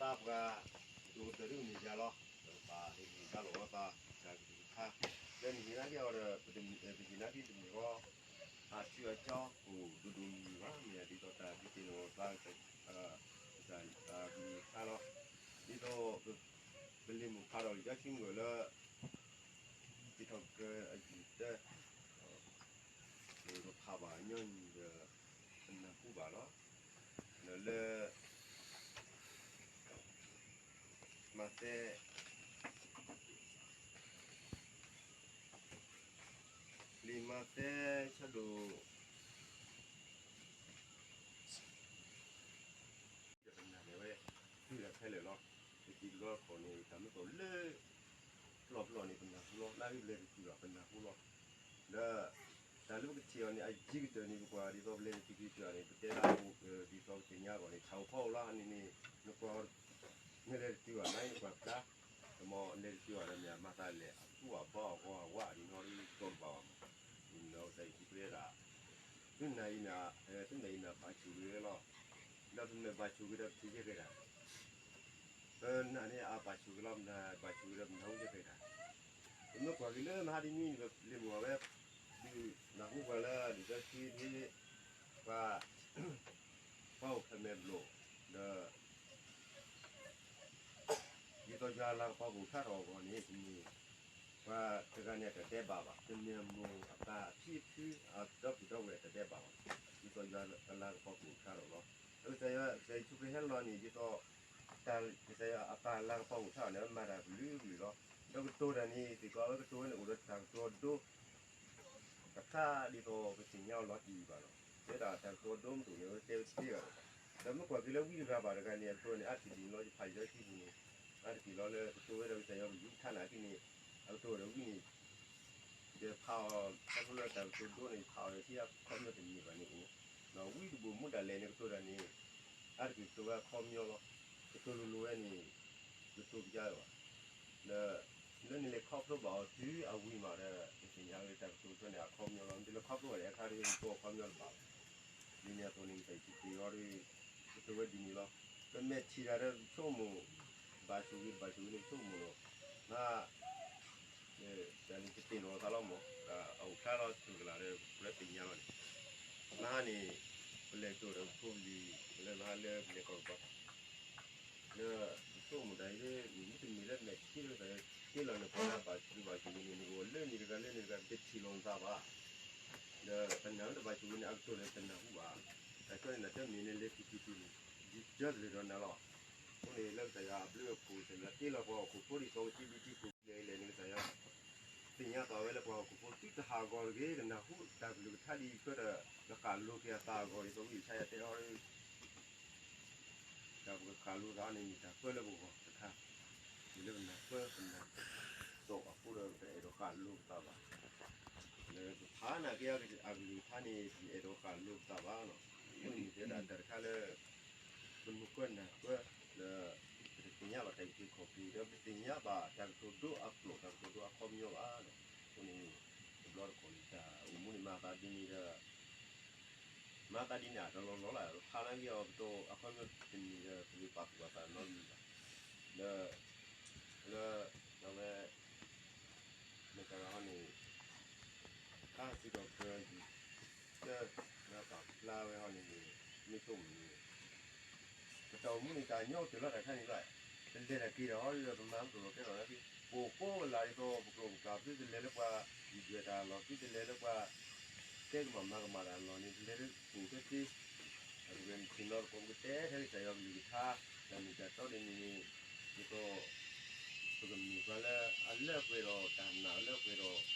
ပှၤဒိၣ်ကတၢၢ်ဒ်မ့ၢ်ယၤလီၤ, ဒီးပာ်ဟ့ၣ်ဂံၢ်ဟ့ၣ်ဘါလိာ်အီၤသး တၢ်ကလုၢ်ကထါ, လၢနဟ့ၣ်နာ်က့ၤအီၤဒီး ပဟ့ၣ်နာ်က့ၤတမုာ်ဃီ, အစုအကၠီအိၣ်ဒိၣ်ဒိၣ်မုၢ်မုၢ်ဘၣ်, မ့ၢ်ဒ်သိးတၢ်ကသ့ၣ်နီၣ်သး တၢ်ကလုၢ်ကထါလီၤ. ဒ်သိး ပလ့ၣ်မိၢ်ဖးဒီးလံာ်စီဆှံမုၢ်လၢ စံးထီၣ်ပတြၢၤအယုၢ်တၢ, ပဖးဘၣ်ညီနုၢ်ဒီး ပနၢ်ဟူဘၣ်လီၤ. ဒီးလၢ မးသဲ လံာ်မးသဲ ဆၢဒိၣ် ပနၢ်န့ၢ်ဝဲ တုၤဒၣ်ဖဲလဲၣ်လီၤ. ပစံးတဘျီတခီၣ်န့ၣ် တၢ်မ့ၢ်သီၣ်လၢ ပျီၢ်ပျီၢ်န့ၣ် ပနၢ်ဟူလီၤ, လၢအဂ့ၢ်ပလဲၤတတုၤဘၣ် ပနၢ်ဟူလီၤ. ဒီး တၢ်လၢပကထံၣ်အီၤန့ၣ် အယံၤကတၢၢ်န့ၣ် ပကွၢ်ဒ်သိးပလဲၤတတုၤတုၤတၢ်န့ၣ် ပတဲဒၣ်အိၣ် ဒ်သိးပသ့ၣ်ညါအဂီၢ်န့ၣ် ထးအိၣ်ဖီအိၣ်လီၤ. အန့ၣ်န့ၣ် နကွၢ် နလဲၤတတုၤဘၣ် နကွၢ်ဖျါ, တမ့ၢ်လဲၤတတုၤဘၣ်ဒီးမ့ၢ်မၤသးလဲၣ် အသူၣ်အဘီအဂီၢ်အဝါဒ်နီၣ်ဒီး တီၢ်တဘၣ်ဘၣ်မး. မ့ၢ်လီၤကစၢ်ယ့ၣ်ၡူးခရံာ်ဒၣ် သုနာ်အံၤန့ၣ် သုနာ်အံၤန့ၣ် ဘၣ်ဆိၣ်ဂ့ၤလီၤ. ဒီးပမ့ၢ်ဘၣ်ဆိၣ်ဂ့ၤဒီးပထံၣ်ယဲၢ်ကဲဒၣ် ပနာ်န့ၣ် အဘၣ်ဆိၣ်ဂ့ၤလီၤ, ပဘၣ်ဆိၣ်ဂ့ၤဒီးပနၢ်ဟူယဲၢ်ကဲဒၣ်. ပမ့ၢ်ကွၢ်က့ၤလၢမဟါတနွံန့ၣ် ပလ့ၣ်မိၢ်ဝဲ ဒုးနၢ်ဟူပှၤလၢဒ်သိးသ့ ပှၤ ပှၤအိၣ်ဖဲမဲာ်ဘျိၣ် ဒီး ဒ်သိးယွၤအလၤကပီၤကအိၣ်ဖျါထီၣ်အဂီၢ်န့ၣ် တမ့ၢ် ပှၤတဂၤန့ၣ်အတၢ်ဒဲးဘးဘၣ်, တမ့ၢ်မိၢ်အပၢ်အဖံအဖု အဒီပုၢ်ဒီဝဲၢ်အတၢ်ဒဲးဘးဘၣ်, ဒ်သိးယွၤအလၤကပီၤကအိၣ်ဖျါထီၣ်လီၤ. ကစၢ်ယွၤ ကစၢ်ယ့ၣ်ၡူးခရံာ်ဟဲလီၤန့ၣ် ဒ်သိး ကစၢ်ယွၤအပၢ်အလၤကပီၤကအိၣ်ဖျါထီၣ်န့ၣ် မၤတၢ်ကလုာ်ကလုာ်လီၤ. ဒီးကတိၤတၢ်န့ၣ် စ့ၢ်ကီးအဝဲကတိၤဝဲန့ၣ် အိၣ်ဒီးတၢ်ကတိၤဒိ တခါဒ်သိးပသ့ၣ်ညါအီၤလီၤတံၢ်ဘၣ်လီၤ. တဲဒၣ်တၢ်ကတိၤဒိမ့ၢ်တအိၣ်န့ၣ် အဝဲတဲဝဲတသ့ဘၣ်လီၤ. ဒီးမ့ၢ်ကွၢ်က့ၤလၢဝံတဂၤဘၣ်တဂၤန့ၣ် အကတိၤန့ၣ် အါတက့ၢ်ဒ်န့ၣ်လီၤ. ယဖးလံာ်စီဆှံပူၤန့ၣ် အါတက့ၢ်လီၤလၢကတိၤဝဲဒၣ်ကစၢ်ယွၤကလုၢ်ကထါနာ်က့န့ၣ် အကတိၤဒီးဝံန့ၣ် ယဖးအီၤ ခီဖျိလၢတၢ်ကတိၤဒိန့ၣ် ယဖးအီၤဒီးထံအခီပညီတမံၤဘၣ်န့ၣ်, ဒီးဝံတဘိၣ်မူဒၣ်လဲာ်န့ၣ် ကတိၤတၢ်န့ၣ် အါတက့ၢ်ကတိၤဝဲအခီပညီလီၤ. ကတိၤလိၤလိၤဝဲန့ၣ် ကတိၤပျါဝဲဘၣ်. ဒီး လၢနလဲၤခီဖျိဘၣ်အီၤတုၤအဝံၤမးဒီး ပသ့ၣ်ညါလၢတၢ်ကတိၤတဖျၢၣ်န့ၣ် အခီပညီလီၤ. မ့ၢ်တလဲၤခီဖျိဘၣ်ဒီး အခါဒီး ကတိၤအခီပညီတဘၣ်ဘၣ်. ဒ်န့ၣ်အသိးန့ၣ် ကစၢ်ယ့ၣ်ၡူးခရံာ်အီၤဒီး ကတိၤဝဲဒ်န့ၣ်လီၤ. ပမဲာ်ထံၣ်တၢ်ဒီး ပဆိကမိၣ် ဘၣ်ဆိၣ်ဂ့ၤတဘၣ်ဆိၣ်ဂ့ၤန့ၣ် ပဆိကမိၣ်လီၤ. မ့ၢ် တၢ်န့ၣ်တသ့ၣ်နီၣ်သးလီၤမး, အအိၣ်ဖျါလီၤစၢၤကလာ်ဒီး ပှၤသ့ၣ်ညါလီၤန့ၣ်, မဟါန့ၣ် ပလဲၤကတိၤဒီးဖိလံၤ လၢမဟါလၢပလဲၤကီၢ်ကပီၤ လၢပဆိကမိၣ်တၢ်အံၤလၢ မ့ၢ်တမ့ၢ်လၢမဲာ်ထံလၢတ့ၢ်လီၤန့ၣ် ပှၤလၢဘၣ်ဆိၣ်ဂ့ၤဘၣ်ဆိၣ်ဂ့ၤန့ၣ် နကအိၣ်လၢန့ၣ်တဂၤလၢန့ၣ်တဂၤ တထံၣ်လိာ်နသးဘၣ်. ဒီးပနာ်လၢတဘၣ်ဆိၣ်ဂ့ၤန့ၣ် အကတိၤဒီးတနၢ်ဟူဘၣ်. တၢ်ကီန့ၣ် နတမ့ၢ်န့ၣ်လဲၤတုၤတုၤတုၤန့ၣ် ယကၢတလၢာ်ဒီးနၤလီၤ. အဃိန့ၣ် လၢကစၢ်ယွၤအဘျုးအဖှိၣ် ကစၢ်ယွၤတ့လီၤပှၤဟီၣ်ခိၣ်ဖိဒ်သိးကသံဘျုးထံကျိ လဲၤလဲၤန့ၣ် ကစၢ်ယွၤ သ့ၣ်ညါပာ်ဝဲလၢပှၤဟီၣ်ခိၣ်ဖိ သုတဟးဂီၤတဂ့ၤ ကနၢ်ဟူတၢ်ကလုၢ်ကထါဒ်အံၤဃၢဒီး ကဃၣ်လိၤက့ၤအသးအဂီၢ် ဒ်သိးဝံယၡါယၤတဲအီၤ တၢ်ပကဃၣ်လိၤသးန့ၣ် မ့ၢ်တၢ်ပၢလၢပဂီၢ်တခါ, မ့ၢ်လၢပနၢ်ပၢ ပနၢ်သိးအဃိဒီး ပတအဲၣ်ဒိးဃၣ်လိၤပသးဘၣ်. လၢပဖးနာ်က့ၤအကလုၢ်ကထါန့ၣ် ပအဲၣ်ဒိးဃၣ်လိၤပသးဘၣ်လီၤ. အဃိန့ၣ် မ့ၢ်တဲဒၣ်တၢ်တခါလၢ ပမုၢ်ကွၢ်နၢ်ကွၢ် လၢ ပတသ့ၣ်ညါဘၣ်တၢ်အုၣ်က့ၤခီၣ်က့ၤ ဒီးပတသ့ၣ်ညါဘၣ်တၢ်ကတိၤဒိအကျိာ် တၢ်ကတိၤဒိအခီပညီဘၣ်လီၤ. အဃိန့ၣ် တဘျီတခီၣ်န့ၣ် တၢ်အိၣ်မူန့ၣ် မၤသးဒ်န့ၣ်ဒီး မၤသးဒ်န့ၣ် တလီၢ်လီၢ်လၢ် ဖးနာ်က့ၤအီၤ ပတိၤအခီပညီတမံၤဒီး ပဂ့ၤပာ်သူၣ်ပာ်သးနီတမံၤဘၣ်. ဒီး လၢ အဝဲ မ့ၢ်တၢ်ဂၤဟီန့ၣ် တၢ်စံးထီၣ်ပတြၢၤယုၢ် တၢ် လၢပာ်ဖျါဝဲဟီန့ၣ်န့ၣ် မ့ၢ်ဆိကမိၣ်န့ၣ် ပတၢ်အိၣ်မူန့ၣ် တၢ်ညီကတၢၢ်လီၤတၢ်ခါန့ၣ်လီၤ. ပလဲၤတၢ်က့ၤတၢ်ဟီဒီး ပမၤမုၢ်ကီၢ်လီၤကဲထီၣ်နာ်က့ၤ ပအိၣ်ကိးပလၢ်ဒ်သိး ပကျိာ်ပကျါ သုတလဲၤလၢပှၤ ဒုၣ်ဒွဲၣ်တၢ်အလီၢ် သုတလဲၤလၢပှၤ တဲကမၣ်မၤကမၣ်တၢ်အလီၢ်န့ၣ် ပလဲၤလၢပအိၣ်ကဲသ့ အဝဲန့ၣ် ဆ့ၣ်နီၤသကိး ပကတဲထဲကစၢ်ယွၤကလုၢ်ကထါ တၢ်မ့ၢ်တၢ်တီဒ်န့ၣ်န့ၣ် ဒ်သိး ပကမ့ၢ်ပှၤလၢအလၢပှဲၤဒီး တၢ်နာ်လၢပှဲၤဒီး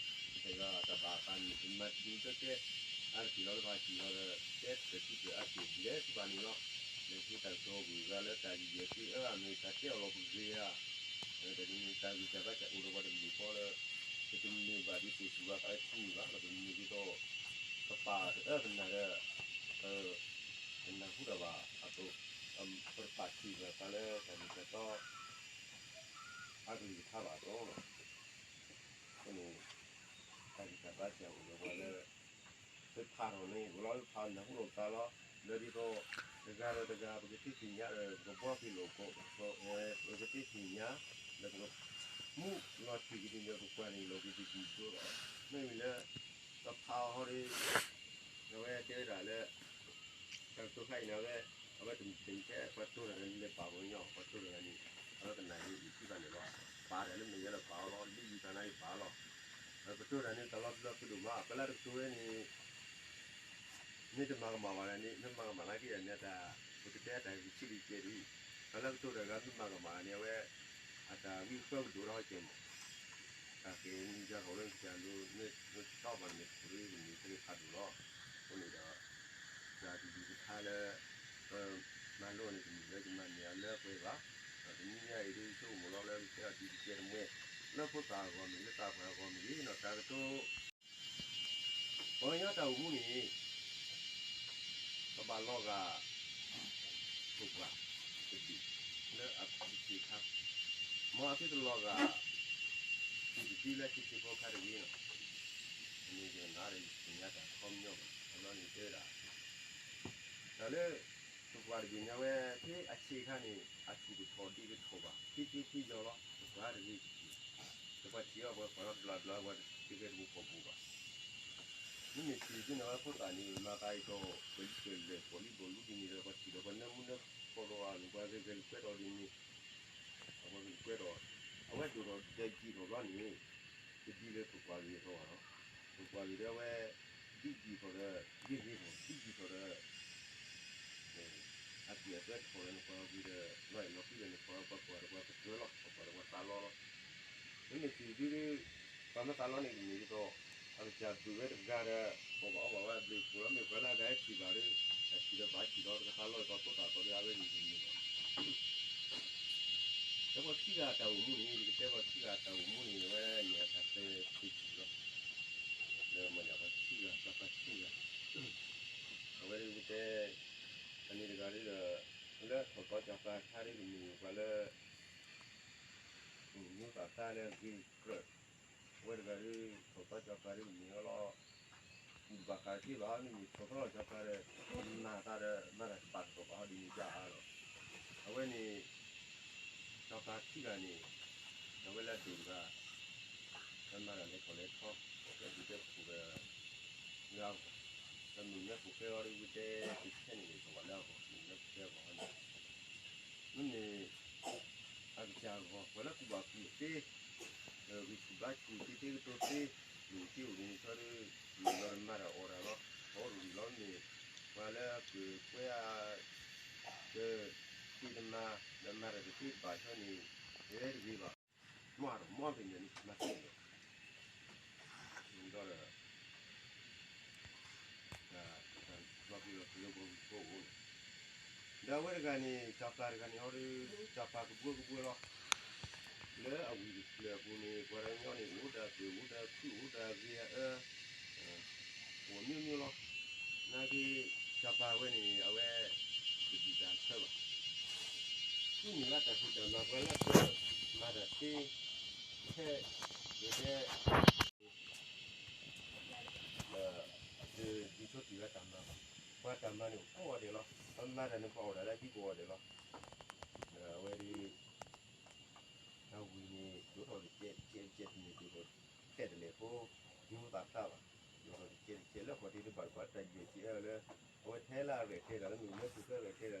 ကစၢ်ယွၤတၢ်ဘၣ်အသးန့ၣ် ပမၤတံၤကဲ အါတက့ၢ်လီၤ လၢပှၤစံၣ်လီၤဒီး တဲတၢ်ထံၣ်တၢ်အါတက့ၢ် လဲၤသုဘၣ်န့ၣ်လီၤ. လၢသုတၢ်ကတိၤကွံာ်ဂၤလၢတၢ်ဂံၢ်ယဲၢ်သုအၢအမ့ၢ်တၢ်တဲအီၤလီၤပဂ့ၤဧါ တၢ်ဒ်န့ၣ် တၢ်ဂံၢ်တၢ်ဘါစၢ်အိၣ်ဒီးပှၤတကလုာ်ဃီလၢ ပတမ့ၢ်ဘၣ်ဒ်သိးစူၢ်ဘၣ်သးလၢထံန့ၣ်ဘၣ် ဒီးပမ့ၢ်ဒ်သိး ပပာ်တအၢပနၢ်ဒီး ပနၢ်ဟူတၢ်ဘၣ်အသိး ပတပာ်ထံၣ်ဘၣ်သးလၢတၢ်မ့ၢ်တၢ်တီ အကလုၢ်ကထါဘၣ်အသိးလီၤ. အဃိန့ၣ် တၢ်ဂံၢ်တၢ်ဘါစၢ်အိၣ်ဒီးပှၤလၢ ပဖးထီၣ်န့ၣ် အိၣ်လီၤ ပဖးနၢ်ဟူလိာ်ပသးလီၤ. လၢဒ်သိး တဂၤဒီးတဂၤ ပကသ့ၣ်ညါဒီး ပကဘှီက့ၤလိာ်ကိး ထံကဒုညါပကွၢ်န့ၣ်လီၤ ပတဒံးဒိၣ်လီၤ. မ့မ့ၢ်လၢ ပဖးအီၤဟီဒီး အဝဲတဲဝဲဒၣ်လၢ တၢ်ကတိၤခါအံၤန့ၣ် အဝဲ အဝဲတမ့ၢ်ထဲပှၤတိၢ်တၢ်န့ၣ် လဲၤပာ်ပှၤကညီ ပှၤတိၢ်တၢ်န့ၣ် အဝဲကနၣ်န့ၣ် အံၤထံၣ်ဘၣ်န့ၣ်လီၤ. ပာ်တၢ်လၢမဲာ်ညါလၢပာ်အီၤလီၤ လၢယံၤသးနါယံၤပာ်အီၤလီၤ. ပတိၢ်တၢ်န့ၣ် တၢ်လီၤပျီပဒိၣ်မး ပလၢတကတိၤဝဲန့ၣ် မ့ၢ်တမၤကမၣ်ဘၣ်န့ၣ် မ့ၢ်မၤကမၣ်နာ်က့န့ၣ် တၢ် ပကတဲတၢ်ဂ့ၢ်ဆံးလံကဲဒ်အံၤ, တၢ်လၢကတိၤတၢ်ဂၤမ့ၢ်မၤကမၣ်န့ၣ် အဝဲ အတၢ်ဝံဃၢပဒိၣ်ဒီးဟီကဲမး, တၢ်ဃ့ၢ်မုၢ်ကၢ်ထီၣ်ဝဲကစၢ်လိၤ မ့ၢ်တတီဘၣ်န့ၣ် တခိၣ်ရ့ၣ်ကမ့ၢ်တရ့ၣ်ဖးဒိၣ်လီၤ. အဃိန့ၣ်ဒီး တၢ်တဒုၣ်တခါလၢ ပမၤလိန့ၣ် တမ့ၢ်လၢယမၤန့ၢ်အလၢပှဲၤဘၣ်, ဒီးတနံၤညါအံၤဒ်ဆိကမိၣ်လီၤလၢကတဲအီၤဒ်ကတဲတမှဲ, လၢဖိသၣ်အဂီၢ်မ့ၢ်ဂ့ၤ လၢသးပှၢ်အဂီၢ်မ့ၢ်ဂ့ၤနီၤ တၢ်ကတိၤ ပှၤကညီတၢ်အိၣ်မူန့ၣ် ပဘၣ်လီၤဂာ် ထိၣ်ပှၢ်တဘ့ၣ် လၢအဆံးခါ, မ်အသုတလီၤဂာ် တံၤတဒုလၢဆံးဆံးဖိခါတဂ့ၤနီၤ, မ့ၢ်ကနၣ်ဒီးယသ့ၣ်ညါတၢ်ခီပညီဘၣ်, အလီၢ်န့ၣ်တဲဝဲဒၣ် တၢ်လၢ ထိၣ်ပှၢ်တဘ့ၣ်န့ၣ် အဝဲ ဖဲအဆံးခါန့ၣ် အထူၣ်ကထီၣ်ဒ့ကထီၣ်ဘၣ် ဖံဖံဖံယီၤလီၤ ထိၣ်ပှၢ်တဂ့ၤတက့ၢ်, ဒီးပှၤထံၣ်အီၤပှၤကွၢ်လီၤဘျါဘျါ ပှၤတသ့ကဲတမူခိၣ်ပူၤဘၣ် မ့မ့ၢ်ထံၣ်ဒ်န့ၣ် အဝဲဖိသၣ်န့ၣ် မၤသးအံၤဒီး ပလံၤကလဲၤ ပှၤလံၤဘီၣ်လူဒ်န့ၣ်ဒီး ပှၤထံၣ်ဒီးပှၤနၢမူနၢဖီဒီးအလိၤ ပှၤဂဲၤဂဲၤလိာ်ကွဲဒီးဒ်န့ၣ်, ပှၤဂဲၤလိာ်ကွဲဒီး အဝဲဒိၣ်ထီၣ်ဒဲးကံၣ်ထီၣ်ဘျီန့ၣ် တဒ်လၢထိၣ်ပှၢ်ဂ့ၤထီၣ်ဘၣ်လီၤ. ထိၣ်ပှၢ်ဂ့ၤဒီးအဝဲ ဒ်ကံၣ်ထီၣ်ဒီး ဂ့ၤဂ့ၤထီၣ် ဒ်ကံၣ်ထီၣ်ဒီး အပျဲၢ်အသွဲထီၣ်ဒီးနကွၢ်အီၤကွံာ်ဒီး လီၤအဲၣ်လီၤကွံဒီးနကွၢ်အီၤ ပှၤကွၢ်ဒီးပှၤကတၢၢ်လီၤ ပှၤကွၢ်ဒီးပှၤသးလီလီၤ. မ့မ့ၢ်ထံၣ်ဒ် ပှၤမ့ၢ်သးလီန့ၣ် တမ့ၢ်ဒ်သိး အကစၢ်ဘုၣ်ဝဲတဂၤဒီး ပှၤဘၣ်အီၣ်ဘၣ်ဝဲအဘျုးအဖှိၣ်လီၤ. မ့ၢ်ပှၤလၢအဂၤဟဲထံၣ်ဘၣ်ဒီး အထံၣ်ဒီးဘၣ်ထံၣ်ဒီးတကသးလီအသးသိၣ်သးသီဒီးအဝဲန့ၣ်တမ့ၢ်ဘၣ်. ဒီးပှၤခံဂၤအတၢ်အိၣ်မူန့ၣ် ယကတဲပှၤခံဂၤအတၢ်အိၣ်မူန့ၣ် အဝဲန့ၣ်အတၢ်တဲသ့ၣ်တဖၣ်လီၤ. ဒီးမ့ၢ်ဒၣ်ပှၤခံဂၤ စီၤပၤခံဂၤ အဝဲဒၣ်ပတဲ အန့ၣ်တဂၤဒ်ဒီး လၢထီၣ်သီစီၤပၤခါဒ်တမ့ၢ်ပှၤလၢ မူသးသါလၢဂ့ၤကြၢး အဝဲတဂၤဒ် ထီၣ်သီစီၤပၤဒ်တမ့ၢ်အီၤလီၤ. ကူၣ်တဘၣ်ဃးတသ့ဘၣ် မ့မ့ၢ်ထီၣ်သီစီၤပၤဒီး မၤသးဒီး မၤတၢ်တဘၣ်တသ့ဘၣ် ဟီဒ်န့ၣ်ကါအါလီၤ. အဝဲန့ၣ် စီၤပၤခံဂၤန့ၣ် အဝဲလၢအဒိၣ်တဂၤ လၢမၤတၢ်လဲၤထီၣ်လဲၤထီ လၢဒုးတဲခိၣ်ဒီး လၢအဂီၢ် လၢမုၢ်နၢ်ပူၤဃဲအီၤဒ်ဝဲတဲ တဆဲန့ၣ်န့ၣ် ကဝၤလၢအဂီၢ် မုၢ်နၢ်ပူၤဃဲအဂီၢ်န့ၣ် မ့မ့ၢ် အကစၢ်အဂီၢ် ပှၤလၢကူၣ်ဘၣ်ကူၣ်သ့ ဂံၢ်ဆူၣ်ဘါဆူၣ် သ့သ့ကတိၤသ့ မ့ၢ်သ့အိၣ်န့ၣ် ဆီဒ် မ့ၢ်လီၤတမၤတၢ်အီၣ်တၢ်လီၤ အီၣ်တရံးလီၤမ့ၢ် ပှၤလၢအကၢၣ်ကွဲအါ ကသ့တမၤ လၢမၤတၢ်တသ့တဘၣ်ဆီန့ၣ် တဲတဂ့ၤဘၣ် မ့ၢ်အါထီၣ်မ့ၢ်အါဖဲန့ၣ် မၤသ့လီၤ ဒီး တၢ်လီၤပျံၤလီၤဖုးလၢပှၤဂုၤဖိအအိၣ်န့ၣ် ဒီးအဝဲတဂၤန့ၣ် စီၤပၤတဂၤန့ၣ် အီၤဒီး စီၤပၤကဘှၢကဘှၢလီၤ. လၢအဝံၣ်တဖျၢၣ်အပူၤန့ၣ် ပှၤတညီန့ၣ် အိၣ်ဒၣ်ပှ့ၤ အိၣ်ဒၣ်ခုၣ် အိၣ်ဒၣ်ဂ့ၤအအၢ အိၣ်မျိုးမျိုးလီၤ. နာ်က့ စီၤပၤဝဲန့ၣ် အဝဲ တဒုၣ်တၢ်ဆၢဘၣ်. သူန့ၢ်ဘၣ်တၢ်ဖံးတၢ်မၤ ပှၤလၢအက မၤတၢ်သ့ ထဲ ကတဲ ဒီး အသုဒ်ဆိတံၢ်ဝဲတၢ်မၤဘၣ်. ပှၤတၢ်မၤန့ၣ် ကိးဂၤဒဲးလီၤ. ပှၤမၤတၢ်န့ၣ် ပှၤအိၣ်ဒၣ်လၢဟံၣ်ကိးဂၤဒဲးလီၤ. ဒီးအဝဲဒၣ် အဝံၣ်န့ၣ် ဒိၣ်ထီၣ်တကဲးတကဲးတကဲးတမ့ၢ်ဒိၣ်ထီၣ်ထဲတလဲၣ်ဖိ မူသးသၣ်ဘၣ်. ဒိၣ်ထီၣ်တကဲးတကဲး လၢဃီၤတ့ၢ်တဘၣ်တဘၣ် တၢ်ယဲၢ်က့ၤအၢလၢ အဝဲထဲလၢအရဲၣ်ကျဲၤတၢ်လၢမုၢ်မၢပူၤဖဲရဲၣ်ကျဲၤတၢ်လၢ ပှၤအီၣ်တသ့အီတ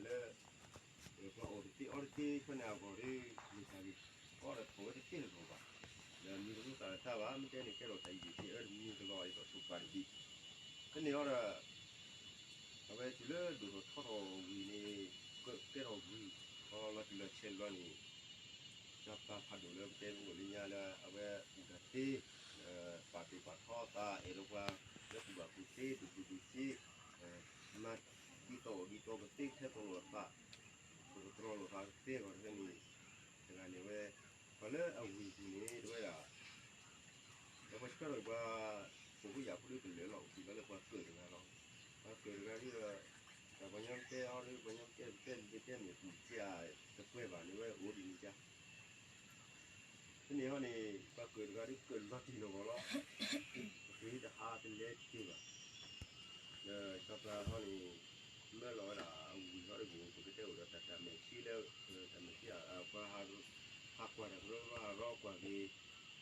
သ့ ဖဲန့ၣ်အဂီၢ်ဒီး မ့ၢ်တၢ်ဂ့ၢ် အီဒီးထီၣ်ဝဲတသ့လၢၤဘၣ်. ဒီးမ့ၢ်တမူသးတသၣ်ဘၣ် မ့ၢ်တဲန့ၣ် ကဲထီၣ်တၢ်ယဲၢ်က့ၤအၢတမံၤကလီၤအံၤဒီး ထိၣ်ပှၢ်တဘ့ၣ် ဖဲန့ၣ်အီၤဒီး အဝဲတုၤလၢဒိၣ်ထီၣ်ထီထီၣ်ဝံၤန့ၣ် ကဲထီၣ်ဝံၤ လီၤတံၢ်လီၤဆဲးဘျီန့ၣ် စီၤပၤဖးဒိၣ်လၢပတဲမ့ၢ်အိၣ်လၢညါလၢ အဝဲအုၣ်တၢ်သ့ ပာ်ဒိၣ်ပာ်ထီအသး အဲၣ်ဒိးပှၤ လၢကူၣ်ဘၣ်ကူၣ်သ့ ဒိၣ်ဒိၣ်ဒိၣ်ဆ့ မၤဒ်သိးအီၣ်ဒ်သိးကသ့ထဲသိးလိာ်အသး ကကတြီလိာ်သးကသ့အဂီၢ်တဖဲန့ၣ် တဂၤန့ၣ်ဝဲ ပှၤလၢအဝံၣ်ပူၤန့ၣ် တဝဲဒၣ် ဒီးပှၤဆှၢထီၣ်ပှၤ ပိာ်ဖိယာ်ဖိဒ်ကလဲာ်လီၤ အိၣ်ဘှံးလီၤလၢပှၤကၢၣ်တဂၤလီၤ. ပှၤကၢၣ်တဂၤဒ်ဒီး ဒီးပှၤညီတဲအီၤဒီး ပှၤညီတဲတဲတဲမ့ၢ်ပူၤ ကၢ်တပှဲၤဘၣ်န့ၣ်ဝဲအိၣ်ဒ်န့ၣ်ကၢ် ဖဲန့ၣ်ဟီန့ၣ် ပှၤကၢၣ်တဂၤဒ်ကၢၣ်လီၤတံၢ်လီၤဂီၢ်လီၤ. ပက့ၤတဟးတလဲတက့ၢ်ဘၣ်. ဒီးစီၤပၤဟီန့ၣ် မၢလီၤဝဲဒၣ်အဝံၣ်ဟီတဂ့ၤ ပကတဲအိၣ်ဒီးတၢ်တၢ်မဲာ်ထံလၢ တၢ်မဲာ်ထံ ပှၤဟးကွၢ်တၢ်ကရၢကရိဟးရီကွၢ်က့ၤ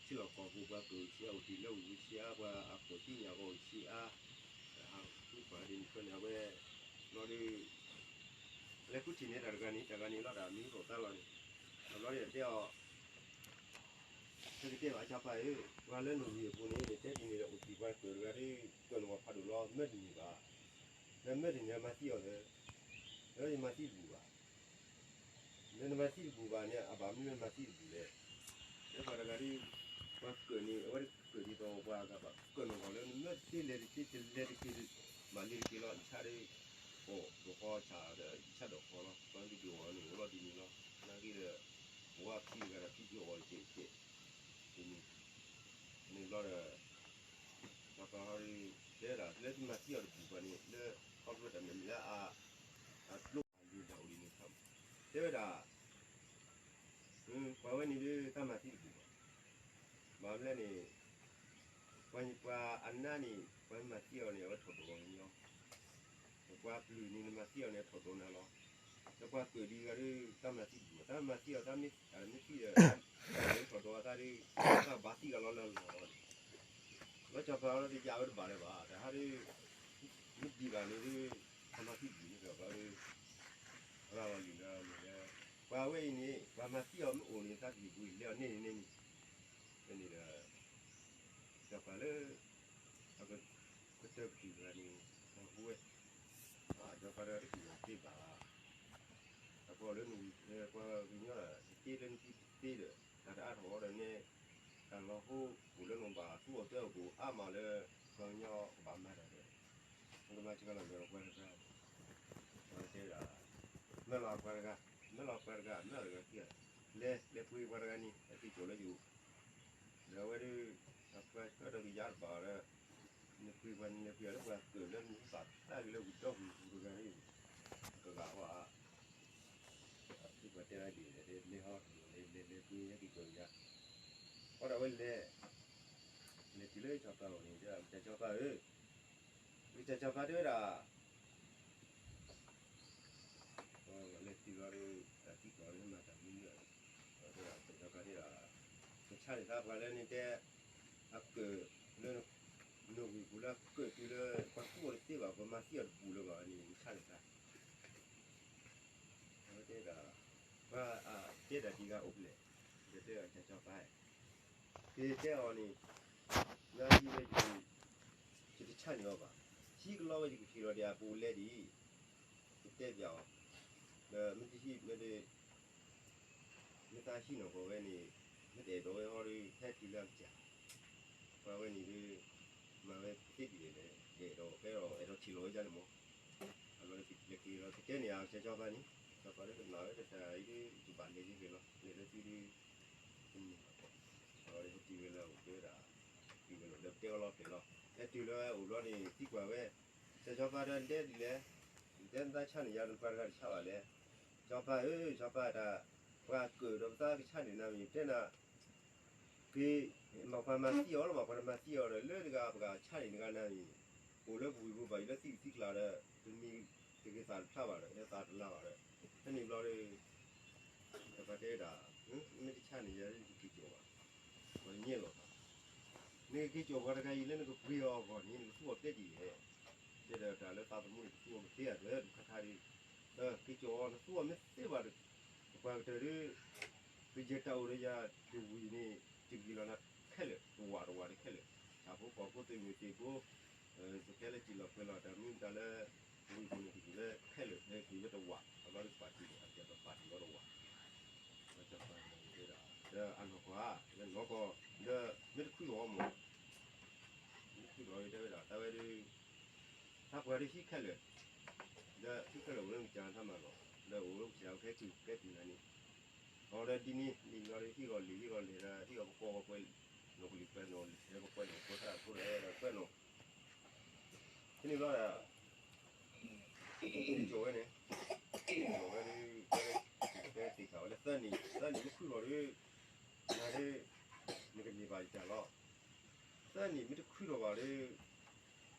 ထံလီၢ်ကီၢ်ပူၤ ပှၤကၢၢ်ဆံးအအိၣ်တ့ၢ်လၢဝ့ၢ်ဆံးအါ ပှၤအကိးသ့ၣ်ညါကီၢ်ဆံးအါ, ဟးဃုပှၤဒ်န့ၣ်ဖဲန့ၣ် အဝဲ ဘျီဒီး လဲၤဃုထံၣ်န့ၢ်တၢ်တဂၤန့ၣ် တၢ်ဂၤန့ၣ်လီၤ တၢ်မံၤအိၣ်သါလီၤန့ၣ်, အဘျီဒီးတဲအီၤ ဟဲကတဲဘၣ် စီၤပၤဧၢ, ပှၤလၢနဝ့ၢ်အပူၤန့ၣ် နတဲဒ်န့ၣ်ဒီး အိၣ်တ့ၢ်ပှၤကၢၢ်တဂၤဒီး ကၢၢ်နဂီၢ်ဖးဒိၣ်လီၤ မၢတန့ၢ်ဘၣ်, လၢမၢတန့ၢ်မၤသံအီၤသၢ, လၢယမၤသံတဘူၣ်ဘၣ် လၢနမၤသံတဘူၣ်ဘၣ်န့ၣ် အဘၣ်မနုၤလၢနမၤသံတဘူၣ်လဲၣ်. လၢပှၤတဂၤဒီး ပှၤကၢၢ်န့ၣ် အဝဲကၢၢ်ဒ်သိးပှၤဂၤဘၣ် ကၢၢ်နဂီၢ်လၢနမၢတသ့လဲၤတသ့ တလဲၤတက့ၤ မၤလ့ၤတက့ၤလီၤ ယဆၣ်ဒီး အိၣ်ဒိးဃီဆၣ်ဒီး ယဆၣ်ဒိးဃီလီၤ ပှၤကဒုးအီၤန့ၣ် အိၣ်လီၤဒ်န့ၣ်လီၤ. နာ်က့ဒီး ပဝဲဖံတဂၤဒီး ဖံဒုးအီၤတက့ၢ်တက့ၢ် ဒ်န့ၣ် န့ၣ်ဘျီဒီး စီၤပၤဟီဒီး တဲဒၣ် လၢသုမၤသံအီၤတဘူၣ်ဘၣ်န့ၣ် လၢခီဖျိတၢ်မဲာ်ညါလၢအ အကျိအလုၢ်ဒၣ်အိၣ်ဒ်န့ၣ် တဲဝဲဒၣ် ပှၤဝဲန့ၣ်ဒီး တၢ်မၤသံတဘူၣ်ဘၣ်. ဘၣ်မနုၤလဲၣ်န့ၣ် ပှၤ ပှၤအနါန့ၣ် ပှၤမၤသံအီၤန့ၣ် အဝဲထီၣ်ဒိၣ်လီၤန့ၣ်လီၤ. ပှၤပျုၢ်န့ၣ် နမၤသံအီၤန့ၣ် ထီၣ်ဒိၣ်နၤလီၤ. လၢပှၤပျုၢ်ဒ်ဂၤဒီး တၢ်မၤသံတဘူၣ်ဘၣ်. တၢ်မၤသံအီၤ တၢ်မ့ၢ်သံဒီး ထီၣ်ဒိၣ်အသးဒီး တၢ်ဘၣ်သံဂၤလီၤလၢလီၢ်လီၤန့ၣ် လီၤစီၤပၤလီၤတယၢ်ဝဲတဘၣ်လၢၤဘၣ်. တဟါဒီး မ့ၢ်ဒံးဘၣ်န့ၣ်ဒီး တၢ်မၤသံတဘူၣ်န့ၣ်ဒီး ပှၤဒီး ရၤလီၤလံာ်လၢလၢ ပှၤဝဲအံၤန့ၣ် ပှၤမၤသံအီၤမ့ၢ်အိၣ်န့ၣ် သးကံၢ်ပူၤလဲၤအီၤန့ၢ်န့ၣ်န့ၣ်န့ၣ် ဖဲန့ၣ်ဒီး စီၤပၤလၢ အက ကတၢၢ်ကတုၤတဂၤန့ၣ် ဟူဝဲ စီၤပၤတဂၤတက့ၢ်သ့ဘၣ် အပှၤလၢနဝံၤ ပှၤကညီတသ့လၢနသ့ဒီး တၢ်တအါထီၣ်အီၤဒီးန့ၣ် တၢ်လီၤဟိအိၣ်လၢနဘၣ်သူအီၤတၢ်အိၣ်အါမးလၢ ပှၤကညီကဘၣ်မၤတၢ်ဒီး နကမၤစှၤလီၤဒီးပှၤတဂၤ ပှၤတဲဒၣ် မၢလီၤပှၤတဂၤ မၢလီၤပှၤတဂၤ မၢလီၤတဂၤခံဂၤ လဲၤ လဲၤပှ့ၤပှၤတဂၤန့ၣ် အက့ၤကၠီၣ်လၢယအိၣ် ဒီးအဝဲဒၣ် အပှၤဆှၢဒီးကယၤတဘၣ်ဒီး နပှ့ၤပှၤန့ၣ် လဲၤပှ့ၤအီၤလၢပှၤကၢၢ်လၢနသးတၢ်ဂ့ၤလၢဝံၤဒီဝံၤပူၤတဂၤန့ၣ် ကဂၤဟီဧါ အပှၤတဲဒၣ်ဒ်လဲၣ် လဲၤဟီ လဲၤလဲၤပှ့ၤဟဲက့ၤကၠီၣ်ယၤ အီဒီးအဝဲလဲၤ လဲၤတုၤလၢစီၤပၤအိၣ်န့ၣ် တဲဒၣ် ကစၢ်စီၤပၤဧၢ ကစၢ်စီၤပၤတဲဝဲဒၣ် လဲၤတုၤလီၤဒီး တၢ်သံကွၢ်လၢမၤတၢ်မနုၤလဲၣ် တဲဒၣ် ကစၢ်စီၤပၤတဲဒၣ် ကဆါန့ၢ်သးပှၤလၢနတဲ အကၢၢ်လၢ နဝ့ၢ်ပူၤလၢအကၢၢ်တုၤလၢ ပှၤသူအီၤတသ့ဘၣ် ပှၤမၤသံအီၤတဘူၣ်လၢၤဘၣ်န့ၣ် နဆါန့ၢ်သး အဝဲတဲဒၣ် ပှၤတဲဒၣ်ဒ်ဂၤအိၣ်ဖဲလဲၣ် ဒီးတဲဒၣ်ကစၢ်စီၤပၤ ကတဲအီၤန့ၣ် နဟံးဝဲ ယတဆါန့ၢ်အီၤဘၣ်. ဟံးကလီဝဲ ယကဟ့ၣ်လီၤဒံးအပူၤလဲဒံး ကတဲပျးအီၤ ဒီးမ့ၢ်တဟံး မ့ၢ်တ မ့ၢ်သးဟံးနီၢ်ကီၢ်ဝဲန့ၣ် မ့ၢ်တအဲၣ်ဒိးဝဲဟီဒီး ဟဲတုၤလၢအကစၢ် ပှၤဝဲန့ၣ်ဒီး မၤဝဲသ့ဒ်လဲၣ်လဲၣ် အဲၣ်ဒိး အဲၣ်ဒိး အဲၣ်ဒိးထံၣ်လိာ်ဝဲဒ်န့ၣ်မး အလီၤက့ၤလီၤ ကတဲန့ၣ် အကစၢ်စီၤပၤန့ၣ် စီၤပၤလၢကနာ်ဝဲတၢ်အံၤဒီး ယဘၣ်လဲၤယဂ့ၤလီၤ လဲၤလၢသုဒီး တန့ၢ်ဘၣ် အဝဲဟဲတုၤဝဲလၢအအိၣ်တဲဝဲဒၣ် တုၤဝဲလီၤ ဒီးပတဲဝဲလီၤဖျဲၣ်လီၤ ဟဲတုၤလၢအအိၣ်ဘျီန့ၣ် သံကွၢ်ဝဲ ကစၢ်စီၤပၤဒီးတဲဒ်လဲၣ် တဲနသးဆါန့ၢ်ယၤ နပှၤတဂၤတဆါဘၣ်လဲၣ် စီၤပၤဧၢ စီၤပၤတၢ် ပှၤကၢၢ်ဒီးပသးကဆါန့ၢ်နၤမ့ၢ် တဲနၤ က့ၤ မ့ၢ်ပှၤမၤသံအီၤလီၤ မ့ၢ်ပှၤတမၤသံအီၤဒီး လၢတဂၤပှၤဆါန့ၢ်တဂၤနၤမ့ၢ် အိၣ်လၢပဝ့ၢ်ပူၤဘၣ် ယလၢသံသံကျါဒီး တမံၤတဂ့ၤသးတဖျါဘၣ်ဒီး ဟဲသးတလါဘၣ်ဒီး ဖဲန့ၣ်ဘျီဒီး စီၤပၤတဲဝဲဒၣ် မ့ၢ်တဆါန့ၢ်ယၤ နကက့ၤကၠီၣ်ဘၣ် ပှၤညဲလီၤသး နကက့ၤကၠီၣ်ပှၤတဂၤအံၤလၢနကပှ့ၤအီၤအဂီၢ်န့ၣ် နကသူအီၤတဲဒ်လဲၣ် တဲဒီးတၢ်လၢသးသမူန့ၣ် ကသူအီၤကသ့ဧါ တၢ်ဒုးခါခါဒီး က့ၤကၠီၣ်အီၤ နသူအီၤမ့ၢ်သ့ဘၣ်ဒီး ပှၤကတၢၢ်ဒီး ကယဲၢ်တၢ်အိၣ်ဒီးယၤတဝံၤန့ၣ် ယကဟ့ၣ်လီၤနၤခဲလၢာ် တဝာ်တဝာ်ဒီးခဲလၢာ် ဆၣ်ဖိကီၢ်ဖိသုးမုၢ်သံၣ်ဘိ သုးကဲလၢစံၣ်လီၤကွဲၤလီၤ တၢ်မနုၤမတၤလၢ ဝံၤပူၤန့ၣ် ကဟ့ၣ်လၢခဲလၢာ် ဟဲက့ၤလၢတဝာ် အဘျီဒီးပာ်တံၢ်န့ၣ် အကဲပာ်တံၢ်လီၤတဝာ် ဒီးအနီၢ်ကီၢ်ဧါ ဒီးနီၢ်ကီၢ် ဒီးမ့ၢ်တခုထီၣ်အီၤမး မ့ၢ်တခုထီၣ်အီၤ တဲဝဲဒၣ် တၢ်ဝဲဒီး တၢ်ပှၤဒီးဟံးခဲလၢာ် ဒီးဟံးခဲလၢာ်အိၣ်လၢကစၢ်တၢ်မၤလီၤ ဒီးအိၣ်လၢကစၢ်ကဟဲက့ၤကဲက့ၤနၤန့ၣ် အီၤဒီးဒ်န့ၣ် ဒ်န့ၣ်ဒီးဟံးဂီၤလံာ် ဟံးဂီၤလံာ်ဒီး ဟံးဂီၤပကွီၢ်ပကွီၢ်ကွဲး နီၢ်ကလံၤကွဲးနီၢ် ဟဲပကွဲးနီၢ်ကွဲးတၢ်အဃိဒီး ကွဲးနီၢ် ဖဲန့ၣ်ဘျီဒီး က့ၤကၠီၣ်ဝဲန့ၣ် က့ၤကၠီၣ်ဝဲဒီး တဲသ့ၣ်ခါဝဲလၢသၢနံၣ် သၢနံၣ်မ့ၢ်ခုထီၣ်ဒီး နၤဒီး နကန့ၢ်ဘၣ်ယတၢ်လီၤ သၢနံၣ်မ့ၢ်တခုထီၣ်ဘၣ်ဒီး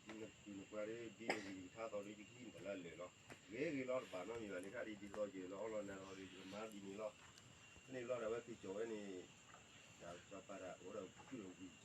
နကုၢ်နပှၤဒီး ဒ်နဂံၢ်နထါသိးဒီး ယကဟံးနတၢ်လၢအလၢာ်လီၤ ဂ့ၤဂ့ၤလီၤ တဘၣ်နီတမံၤဘၣ်န့ၣ် တၢ်ဒ်ဒ်သိးယၢၤလၢအီလီၤနၤလီၤဒီး ယကမၤဒ်န့ၣ်လီၤ ဖဲန့ၣ်ဘျီဒီး အဝဲက့ၤကၠီၣ်ဝဲန့ၣ် တၢ်စီၤပၤတၢ်အိၣ်ဒီးခုၣ်ဒီးဝံၤကၠၢ်ကၠၢ်နးနးယါ, ဟ့ၣ်လီၤ, ပကီၢ်န့ၣ်ဝံၤကီဒ်လံၤထံလံၤနိဝံၤဒီး ဒုးအီၣ်ဝဲသံကသီဒ်သိး ပှဲၤကွံာ်ထီၣ်ညီထီၣ်ပှဲၤညီထီၣ်ဝဲကၢ်န့ၣ်ဧါသၢ, ဒီးဝဲအီၣ်ဝဲသံကသီ ဒ်လံၤထံဝဲဆ့နိဝံၤလီၤဒီး သံကွၢ်ဝဲတၢ်ကဲတမုာ် တဲဒၣ်အိၣ်မူမုာ်ဒ်လဲၣ်တမုာ်ဒ်လဲၣ်န့ၣ်, တၢ်ကွဲးဘၣ်တၢ်ကွဲးလီၤ, တၢ်အိၣ်မူတမုာ်, ဖုအီၤတဖုတမုာ်ဘၣ်, တၢ်ကွဲးလီၤ, လၢနကွဲးလီၤန့ၣ် နကဘၣ်အီၣ်ဘၣ်ဒ်လဲၣ်, တၢ်အိၣ်ဒီးတၢ်ဖံးဒီးတၢ်အီၣ်ဘၣ်လီၤ, ဒီးလဲၤကၠီၤဝဲတုၤလၢလီၤဒီး ကွၢ်စံးဒီးစံးဒီးသမုၣ်ကယီၤဝဲဒီး ပလီၢ်ပတီၢ်ဘၣ်လၢသံလီၤ, မ့ၢ်ဒ်န့ၣ်ဒီး အဝဲတဲပၠးဝဲတခါ, မ့ၢ်ဘၣ်တၢ်ကၢၢ်န့ၣ်တဂ့ၤလၢပှၤကညီအဂီၢ်, တၢ်အိၣ်မူန့ၣ် နကဘၣ်ခု အမၤတၢ်ကိးဒီး အိၣ်တၢ်လၢအကၢ်သံ မၤတၢ်ကိးဒီး အိၣ်တၢ်လၢ အဝဲ ပှၤမၤတၢ်အီၤ, ပှၤစုတခီၣ်တဘိမး ပတဲကၠီတဲဝဲ, ဖဲန့ၣ်ဘျီဒီး အဝဲလဲၤပာ်ဝဲလၢ ပတဲဒ်သိး ဝံၤဟီန့ၣ်ဒီး ခိၣ်ခွဲန့ၣ်ကမ့ၢ် တၢ်မၤတံၢ်အီၤခဲလၢာ်လီၤ ဘၣ်ကျဲအိၣ်လီၤတဘိလီၤ နဘၣ်လဲၤန့ၣ်လီၤ, အဝဲလဲၤပာ်လီၤပှၤတဂၤန့ၣ် တ့ၢ်လီၤပှၤအီၤလီၤ ကၢ်နၤဘျီဒီး ဖဲတၢ်အီၣ်တၢ်အီဆဲးလၢ တၢ်မဲာ်ညါဒ်သိး ပှၤလဲၤပှၤက့ၤပှၤအလံၤလိၤ ဆူၣ်ဆူၣ်ယါန့ၣ် လီၤဒီး ပျဲလီၤဒီး ဃုထၢထီၣ်န့ၣ်ဂၤဒီး ပှၤတဖုတဖုတဖုအခိၣ်တဂၤတဂၤလၢ အဟ့ၣ်ဂံၢ်ဘါသ့ကတိၤကဲကၠီဒီးသ့, နဂီၢ်ခီန့ၣ်လဲၤန့ၣ် တုၤလၢပှၤတဂၤန့ၣ်အီၤန့ၣ် အဝဲတဲဒၣ်တကမၣ်, လီၤဒီးလဲၤပာ်လီၤဝဲန့ၣ် တဲဝဲဒၣ် အံၤ နအိၣ်မုာ်ဒ်လဲၣ်, အတဲ မုာ်လၢတၢ်မံလီၤလီၤ, မံလီၤန့ၣ် ဘၣ်မံပှံၤလဲၣ်, မံအီထီခိၣ်, မံအီထီခိၣ်လီၤဒီး ဝဲပျၢ်အီၤထးတဘိတဘိတဘိလၢအဃၢၤန့ၣ် ကဘီတလီၤလီၤ လၢပှၤဖီခိၣ်ဖီလာ်ခဲလၢာ်, ကဘီလူၤတိၢ်လၢ်လီၤ ပှၤထီၣ်ပှၤလဲၤန့ၣ် အဲ ခွါပျဲတကိး လဲၤစ့တကိးမၤသကိးဧါဒီး အီၣ်ဒီးအီဒီးဝံၤဒီးတၢ် ပှၤစံးသ့ကတိၤသ့ယါ တဲသိးပမုာ်ကဘၣ်ကဲ လီၤလီၤဝဲ ဘိဒ်မၤလဲၣ် ဒီးပအီၣ်ဘၣ်ဒီး လဲၤက့ၤဒီး ဘီဘၣ်အီက့ၤလဲၤခီၣ်လံဒီး အလီၢ်ဟံၣ်န့ၣ်မၤဒီးတီနံၤတီနံၤန့ၣ် နမၤတီနံၤဘၣ် မၤတဆူၣ်တဆူၣ်မၤန့ၣ် ယိၤသး ဘျီဒီး ပှၤတမၤလၢပှၤကိးဂၤဒဲးအဂီၢ် ပှၤမၤလၢတဂၤတဂၤကစၢ်စုအတၢ်အီၣ်အဂီၢ်လီၤဒီး က့လၢ အပကတဲအိၣ်ဘျဲၣ်အိၣ်စဲးဒီး မ့ၢ်တၢ်မၤပူၤမၤတီၢ်တခါခါ မ့တမ့ၢ်လၢတၢ်လၢ ပဘၣ်သူၣ်ဘၣ်သးညါအဂီၢ်က့ၤမ့ၢ်ယါ ဒီး အိၣ်န့ၣ် တလူၣ်အံၤလီၤ အိၣ်လၢဘၣ်ဒုးအီၣ်လၢပှၤ တၢ်န့ၣ်ကမၤဆဲးအဂီၢ်ဒီးလၢပှၤတဂၤန့ၣ် အမဲာ်ညါက ပသူၣ်တံၢ်ဘိၣ်မူတၢ်န့ၣ်လူၤဘၣ်လၢအမဲာ်ညါန့ၣ်ဝဲဒၣ် ကအိၣ်ဘၣ်မ့ၢ်အီၣ်ဘၣ်ထံဒီးနၢဘၣ်ဝဲတဝံၤဘျီတၢ်မိၣ်ဝဲသးဒီးတၢ်အးလီၤသးတမုာ်ဒီးတပှၢ်တၢ်ကဲပူၤကွံာ်ဝဲတခါ ဖဲန့ၣ်ဘျီန့ၣ် တဂီၤဒီးပှၤလဲၤပှၤတဲအီၤ ပှၤဟဲက့ၤဒီးပှၤတဲအီၤ ပှၤဟ့ၣ်ဂံၢ်ဘါလီၤလၢပဘၣ်မၤတၢ်လီၤ အဝဲဒၣ် သးတအိၣ်လၢမၤ ဖဲပှၤကလုာ်ခံဘၣ် မၤက့ၤဒ်မံလီၤတကဲလၢၤဘၣ် တနံၤလီၤဒီးတဲဝဲဒၣ် အ့ တဲအီၤ ကၠီၤပၤတဘျီဒီး တမံလီၤဒံးခါ တမံကဲဘၣ် မံဒံးတကပၤဒံးဘၣ်ဧါ ကၠီၤပၤ ကၠီၤပၤကရဲၣ်လီၤ ကၠီၤပၤကဟဲရဲၣ်လီၤဘၣ်ကျိ တဝံၤလီၤဒီး ဒုးအီၣ်ဒံးအီၣ်တၢ်ဝံၤ တနံၤတနံၤအီၤဒီးတၢ်အီၣ်လိၤလိၤအီၤဒုးဒုးအီၣ်ဝဲ နာ်က့တၢ်အီၣ်ဒ်သိး အထံၣ်ဝဲလၢအမဲာ်ဆၢန့ၣ် တဒုးအီၣ်ဝဲဘၣ် မၤဒ်သိးတၢ်အိၣ်ဖျါလၢဝဲ ကနၣ်ဝဲ မ့ၢ်ဒ်သိးပဝဲဒီးနၤပှၤဒ်ပတဲ ဖးခိၣ်ဆူၣ်ကန့ၣ်ဧါ မ့ၢ်ဘျီဒီး တနံၤဘၣ်တနံၤန့ၣ် မံဒံးန့ၣ်တပၤ ဒ်န့ၣ်တပၤတကဲဘၣ် ဘျီဒ်တဲ မံဂၤဒ်န့ၣ်တပၤ ဒ်န့ၣ်တပၤတကဲဧါဒီး အအံၤဒ်အဲၣ်လၢ ဘၣ်မံကျၢၤကျၢၤလၢ်လီၤ ကျၢၤကျၢၤလၢ်ဒီးတနံၤ ဟဲတနံၤလၢၤဘၣ် အါ ကၠီၤပၤတခါဒ်ဘၣ်မ့ၢ်ဆ့ၣ်နီၤလီၤ ဆ့ၣ်နီၤတၢ်ပျၢ်ဃာ်ဒီးထါ တနံၤ ဟဲ ကၠီၤပၤတအဲၣ်လၢၤဘၣ် တခါဒ်ဘၣ်ဆၢထၢၣ် အတမ့ၢ်ဆၢထၢၣ်လၢဆၢထၢၣ် ဆၢထၢၣ်န့ၣ်ပျၢ်ဃာ်ဒီးထါဒ်လီၤလီၤလီၤ ဒီးပှၤလဲၤလဲၤကၠီဒ်ပှၤကလုာ်ကလုာ်ဘၣ် ပှၤကွဲးအီၤဖိဂၤဒီး ပှၤဟဲက့ၤန့ၣ်ပှၤတဲအီၤဒ်န့ၣ်ဒ်တၢ်အီၣ်ဘၣ်အီဘၣ်ကျိၤကျဲအသိးန့ၣ် ဖဲန့ၣ်ဘျီဒီး ဝဲဒ်အံၤ ကၠီၤပၤတဘျီဒီး ယၤဒ်မ့ၢ်ဝဲတဘၣ်ဟးအဲၣ် ကၠီၤပၤကနၣ်မ့ၢ်ဟးဒီးကိးညါအီၤကဲဧါ လဲၤလီၤအဖိလံၤ လဲၤပိာ်အခံတဟးဒၣ်ဝဲ လၢဟးတဒုးအိၣ်ဘှံးအီၤတဂ့ၤ လဲၤတရံးလၢပှၤမၤတၢ်ခိၣ်ကျၢၢ်န့ၣ်ဒီး ပှၤမၤတၢ်လၢကျိပူၤတခါတခါ မ့တမ့ၢ်လၢဟံၣ်တဖျၢၣ် ကဝီၤပူၤန့ၣ် ပှၤဂၤဆှၢဒ်အိၣ်ဘှံးလဲၤလဲၤတိၤတကိးတၢ်ဒီးအိၣ်ဘှံးန့ၣ် အဝဲဂၤဒ်ပှၤဆှၢန့ၣ် ပှၤဆှၢတရံးအီၤလၢတၢ်ပၢလီၤ တၢ်လဲၤဒီမုၢ်ဆါ လဲၤဒီမုၢ်နၤ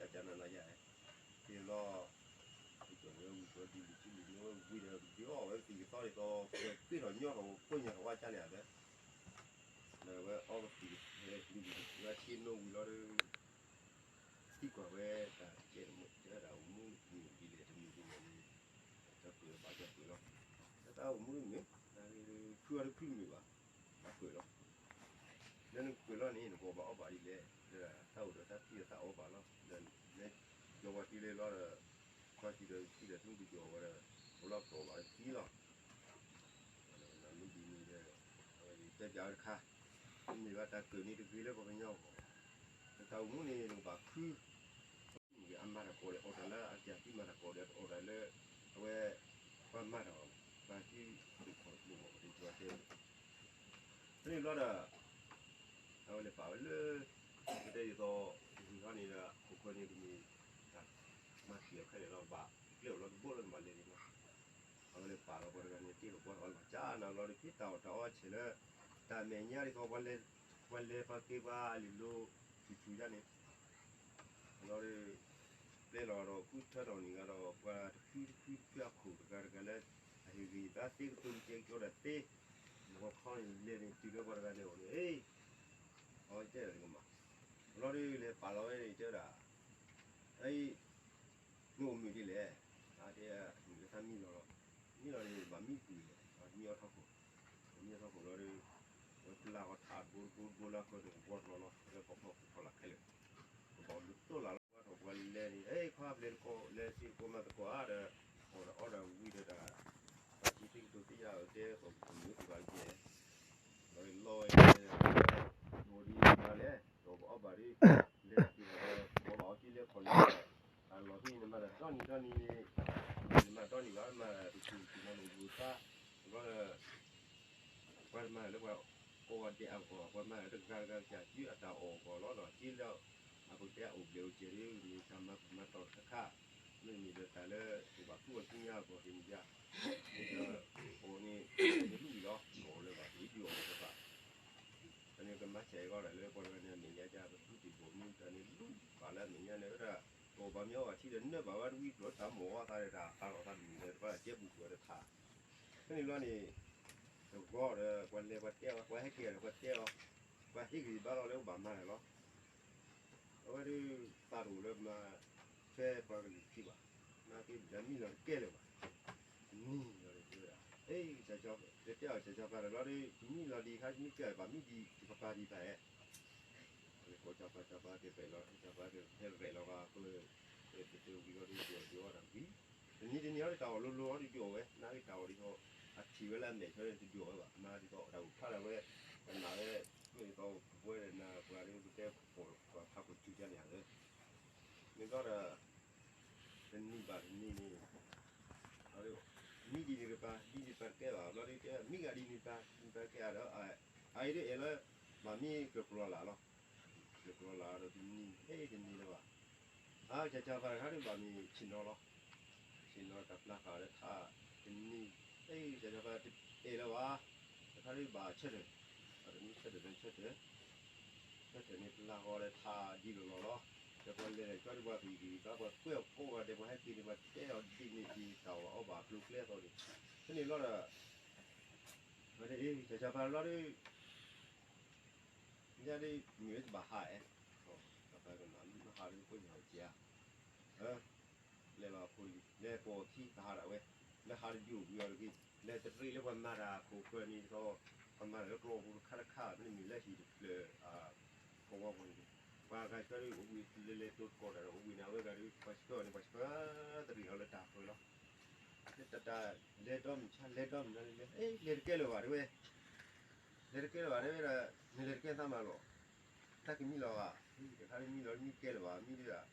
လဲၤ လဲၤတကဲလၢၤဘၣ်တဲဝဲ လဲၤတကဲလၢၤဘၣ်တဲဝဲဒၣ် နလဲၤတကဲသးမၤလီၤ တၢ်ကမံလီၤဧါ တခါတမံလီၤ မံကဲလၢၤဘၣ် မံဒ်ဒၣ်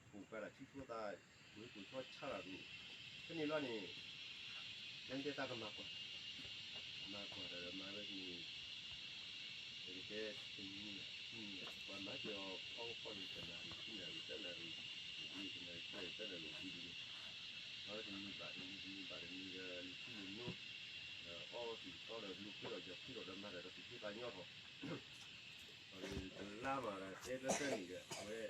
ပူၤပှၤတၢ်ထံဆိသး ဝဲပူၤဆီဆါလီၤဒိၣ် ဖဲန့ၣ်ဘျီန့ၣ် မ့ၢ်တဲတၢ်ကမၤကွၢ် မၤကွၢ်တၢ်ဒီးမၤဝဲန့ၣ် ပကတဲတနံၤ ပှၤမၤက့ၤအီၤ ဖီဖီန့ၣ် တနၣ်ရံၣ် ခံနၣ်ရံၣ် သၢနၣ်ရံၣ် ဝံၤတနၣ်ရံၣ် ခံနၣ်ရံၣ် သၢနၣ်ရံၣ် ဝံၤဒ်န့ၣ် မၤဝဲတနံၤဘၣ်တနံၤ တနံၤဘၣ်တနံၤဒီး လံၤထံလံၤနိ ဒီးအီထံၣ်သီဒီး လူၤဃ့ဒီး ယီၤဃ့ဒီး ဒီးမၤတၢ်ဒီး သူၣ်ဖှံသးညီထီၣ် ဒီး လါမးဒီး တဲလၢတၢ်နံၤဒီး အဝဲတလါလၢမၤတအိၣ်ဒံးဘၣ် တလါတလါဘ့ၣ်ဘ့ၣ်လီၤဒ်န့ၣ် လၢအိၣ်တအိၣ်ဃီ အဝဲတခုထီၣ်လံ ခုထီၣ်လီၤလၢမံၤဟူဘၣ်ဖျါထီၣ်လံ စီၤပၤန့ၣ်ကနၢ်ဟူဝဲအံၤဒ်န့ၣ်လီၤ ပှၤတဂၤဒုးဟဲဒုး လၢအဝံၤပူၤန့ၣ် ပှၤလၢအလီၤဂာ်အီၤဒုးကဘၣ်အိၣ် မ့ၢ်တအိၣ်ဘၣ်န့ၣ် မ့ၢ်ပှၤန့ၣ်တခုထီၣ်ဒုး တသနာ်လၢအခုထီၣ်ဘၣ် ဒီးမၢလီၤဝဲဒၣ် အပှၤလၢအနာ်အီၤဝဲသ့ၣ်န့ၣ် လဲၤ လၢတၢ်လၢတပှၤတၢ်တဂၤဃီန့ၣ်လီၤ ဒီးကတိၤတကိးပှၤတဂၤဃီန့ၣ်လီၤ ကစီၤပၤပှၤတဂၤန့ၣ်လီၤ တမ့ၢ်ဘၣ် ယတနာ်ဘၣ်ဒီး အဝံၤဒီး တမၢလီၤသုမၤသံလီၤဘၣ် သုမၤသံတဘူၣ်ဒီး အလဲၤအိၣ်လၢနကခုအီၤန့ၣ်န့ၣ်ယါမံၤ န့ၣ်လီၤဒီး တၢ်ဟူထီၣ်တၢ်လီၤ စီၤပၤလၢ တၢ်ကဲထီၣ်ဖဲန့ၣ်ခါဒီး မ့ၢ်လီၤလၢ အဟံၣ်လၢတၢ်ကစီၣ်လီၤ စီၤပၤဝဲဂၤဒီးတပာ်ဖျါဒံးအတၢ် အတၢ်ကွဲးနီၣ်ကီၢ်ခါ အတၢ်သူၣ်ကီၢ်လီၤသးလီၤ အဝဲကနာ်ဝဲလၢန့ၣ် ထီၣ်ဘၣ်လၢထီၣ်ဘၣ်ကၢနၤလံလီၤန့ၣ် ကွဲးစူၤဝဲဒၣ်လံၤလၢစီၤပၤတဂၤ စီၤပၤဧၢ နကလံၤ နတၢ်အၢၣ်လီၤလၢနကစၢ်န့ၣ် နကမၤဒ်လဲၣ် အဝဲတဲအၢ လၢပှၤလၢအခုၣ်ထီၣ်ဒီး ပှၤလၢကမၤခုၣ်ထီၣ်ဒ်န့ၣ် မ့ၢ်တသ့ဒီး တနာ်မး နာ်က့ဒ်ကဘၣ်ထံၣ်လီၤ ကဘၣ်ထံၣ်လီၤ ယနာ် အမ့ၢ်ပှၤတဂၤဃီန့ၣ်ဧါ တမ့ၢ်ဘၣ်ဃီဒီး ကဲထီၣ်ထံၣ်လၢကစၢ် လၢကဲထီၣ်ထံၣ်လၢကစၢ် အန့ၣ်ပှၤကွဲး ပှၤခဲဂၤန့ၣ် ပှၤဖးကွံာ်ဂၤန့ၣ်လီၤဒီး လဲၤပိာ်စီၤပၤထံၣ်န့ၣ် စီၤပၤလဲၤဒီးဝဲပိာ်အီၤထံၣ်န့ၣ် စီၤပၤဖးကွံာ်ဂၤန့ၣ်လီၤဒီး သုးက့သးဖှံ ကဲထီၣ်ပှၤစုသ့ကတိၤသ့ဒီး လဲၤပိာ်လဲၤထံ အဝဲသ့ၣ်န့ၣ်လီၤန့ၣ် ပတဲ လၢဝံၤအပူၤန့ၣ် ပကဲထီၣ်ဝဲဒၣ် ပှၤဟ့ၣ်ဒုးသါဒီးသ့ထီၣ်တဂၤလံမး အဝဲလဲၤတုၤလၢစီၤပၤအိၣ်န့ၣ် အဝဲတတိၢ်တၢ်ဘၣ် တဲကတိၤစီၤပၤထံအီၤတတိၢ် စီၤပၤတဲအီၤဒီး တမၢအီၤ စီၤပၤဒီးတဲ နမၢအီၤန့ၣ်န့ၣ်လီၤကီး နကမၢအီၤန့ၣ် နမၢအီၤဒ်လဲၣ်ဒီး သ့ၣ်ညါ ပမၢအီၤဒ်သိးနမၢလီၤန့ၣ် ပတဲအီၤဒ်သိးနတဲလီၤန့ၣ် တမ့ၢ်ဘၣ် တမၢအီၤတန့ၢ်ဘၣ် နတၢ်န့ၣ် နတၢ်ကမ့ၢ်ပှၤလီၤဂာ်လီၤ လၢတမ့ၢ်ပှၤလီၤဂာ်ဘၣ် တဲနတီတီလီၤ အနာ်ဘၣ် အနာ်ဝဲတဃ့ကညးဝဲဒၣ် လၢစီၤပၤအ တၢ်ကူၣ်တၢ်တသ့ဘၣ်န့ၣ် တမ့ၢ်စီၤပၤလၢအဂ့ၤဘၣ်. စီၤပၤလၢတၢ်ဝဲတၢ်လဲၤ မ့တမ့ၢ်စီၤပၤတဂၤအံၤဒီး တၢ်ဝဲတၢ်ကဘၣ်သံကလီလီၤ တၢ်တသ့ၣ်ညါနၤနီတမံၤဘၣ်. တၢ်ကၢၣ်န့ၣ်အိၣ်ဒီးတၢ်တဘိယူၢ်ဃီလီၤ. တၢ်ခုထီၣ်သးတအိၣ်ဘၣ်နီၤ. ခီဖျိလၢစီၤပၤတဂၤန့ၣ် ကူၣ်တၢ်သ့ ဘၣ်မနုၤန့ၣ် တၢ်လဲၤအိၣ်န့ၣ် တၢ်မၤဒ်အံၤဒ်အံၤ အတၢ်မၤတၢ်ဒ်အံၤဒ်အံၤဒ်အံၤ ဃုသးခုထီၣ်တၢ်ဆါထီၣ်တုၤခဲအံၤလီၤန့ၣ် ပှၤမၢတၢ်ကၢၣ်န့ၣ် တၢ်ကၢၣ်တမံၤလၢၤဘၣ်. လီၤဒီးစီၤပၤန့ၣ်ဘျီဒီး မၤအီၤဘၣ် က့ၤလီၤပှၤဒီး ပယီၤသးဝဲကဲဒီးပူၤဘီတကဲဧါ က့ၤလီၤပှၤ လၢကီၢ်ကၠိထီၣ်လီၤပှၤလီၤန့ၣ် ပှၤလၢအကလဲၤပိာ်စီၤပၤတဂၤအံၤအခံန့ၣ် အိၣ်ဆံးအါလဲၣ် ဝံၤန့ၣ်ဒီးဝံၤလီၤ ဟ့ၣ်ဒီးဘျီဒုးရၤက့ၤထီၣ် ခီလီၤကီတနီၤ ဘျီဒီးပာ်တံၢ်ဃာ်အီၤသးတနီၤ ယသးဝဲတဲဒၣ် ပကနၣ်တအိၣ်မုာ်အီၤဝဲတကး လဲၤလဲၤဘျီဒီး ဟဲက့ၤအီၣ်ဃုာ်လိာ်သးလၢမုၢ်နၤခိၣ်မုၢ်နၤခီဘျီ လဲၤပိာ်စီၤပၤတဂၤန့ၣ်အခံန့ၣ် တဂၤဝံၤတဂၤတဒူၣ်ဝံၤတဒူၣ် တဒူၣ်ဝံၤတဒူၣ်လဲၤလဲၤလီၤ လၢ လီၤအိၣ်တံၢ်စီၤပၤတကးတဂၤလီၤ စီၤပၤတကးလဲၤပိာ်ကွံာ်အခံ တဲဝဲဒ်န့ၣ် တခါဒ်ပတဲလၢ တၢ်ဒ်သိး ကဲထီၣ်တၢ်အိၣ်ဖှိၣ်ဒ့မုၢ်လၢတၢ် တၢ်အိၣ်ဖှိၣ်ဒ့မုၢ်လၢတၢ်မၢပလီၢ်မုၢ်ဂဲၤဝဲ ပမၤတၢ်ခီၣ်ထံးန့ၣ် ပမၤမ့ၢ်သ့တဘၣ်အီၤနာ်က့တဘၣ် သုတဘၣ်သးဟးဂီၤတဂ့ၤ ပကမၤကယီကယီ မ့တမ့ၢ်ပှၤထီၣ်မီထီၣ်မီန့ၣ် တပလီၢ်သးတသ့ဘၣ်ဒီး ကလိၣ်ဘၣ်ဖျါ လၢပှၤဂ့ၤထီၣ်ဒီး တဲဘၣ်တဲပူၤဘၣ် ဒ်န့ၣ်အသိးန့ၣ် တလီၤဂာ်ဒ် ထိၣ်ပှၢ်အတၢ်အိၣ်မူအသိး သုတလီၤဂာ်ဒ် ထံၣ်အတၢ်အိၣ်မူအသိးတဂ့ၤနီၤ. ဒ်ကစၢ်ယ့ၣ်ၡူးခရံာ်တဲဒၣ်လၢ တမဲာ်တမ့ၢ်အဘၣ်ဆိၣ်ဂ့ၤ တနာ်န့ၣ် မ့ၢ်အဘၣ်ဆိၣ်ဂ့ၤသံကွၢ်လီၤ. လၢတၢ်ဘၣ်ဆိၣ်ဂ့ၤတမဲာ်ဒီးတနာ်န့ၣ် ခီဖျိလၢပထံၣ်တၢ်ယံၤဒီးပနၢ်ဟူတၢ်ထီ တၢ်လၢပလဲၤတတုၤဘၣ်န့ၣ် ပနၢ်ဟူက့ၤ တၢ်လၢ ပလဲၤတတုၤဘၣ်န့ၣ် ထံၣ်ကၠိအီၤဒ်သိးဆၣ်ဧိၤဖီဧိၤန့ၣ် ပလဲၤထီၣ်တသ့ဘၣ် နာ်က့န့ၣ်ထံၣ်လီၤ. အမၤသးဒ်လဲၣ်လဲၣ်အီၤဒီး တလီၤတံၢ်ဘၣ် နာ်က့ထံၣ်အီၤဒီးပထံၣ် မုၢ်လၢအိၣ်ဒ်န့ၣ်အသိး ကစၢ်ယ့ၣ်ၡူးခရံာ်တဲဒၣ်လၢအဘၣ်ဆိၣ်ဂ့ၤလၢပထံပှၤလၢဟီၣ်ခိၣ်မဲာ်ဖံးခိၣ်ဒီး ပနီၢ်ဒီတဂၤလိၤဒီးအတုၤဒၣ်လၢအယံၤကတၢၢ်ဒ်န့ၣ် တဂၤမဲာ်ထံဒီး နၤလီၤ. အသိးလၢပလဲၤလီဖျါလၢပလဲၤန့ၣ် ပနၢ်ဟူ ဒီး အသိးလိၤလၢပလဲၤန့ၣ် ပထံၣ်ကၠိအီၤဒ်န့ၣ်ဧါ. အဃိန့ၣ်ကစၢ်ယ့ၣ်ၡူးခရံာ်အီၤဒီးအဝဲန့ၣ်ကဲ ဟဲလီၤကတိၤဒၣ်လၢ မဲာ်တၢ်န့ၣ်အဘၣ်ဆိၣ်ဂ့ၤဒီး နၤန့ၣ်အဘၣ်ဆိၣ်ဂ့ၤတဂ့ၤ. ဝဲမ့ၢ်ဝံၤ ဝ့ၢ်ယၡါယၤအီၤဒီးတဲဝဲလၢ ပမ့ၢ်ကွၢ်နၢ်ဃၢဒီးတၢ် ပတကနၣ်ဒီးတၢ်ဃၢယဲၢ်ဖဲ ပဘျါက့ၤတသ့ဘၣ်. ပမ့ၢ်နာ်ဘျီဒီး ပမ့ၢ်ဘၣ်ဆိၣ် ပမဲာ်ဘၣ်ဆိၣ်ဂ့ၤဒီး ပမ့ၢ်နာ်ဘျီဒီး ယဆိကမိၣ် ပဘျုးက့ၤဘျါက့ၤဃီဒီး ပတုၤဝဲတၢ်အုၣ်က့ၤခီၣ်က့ၤလီၤ. ဖ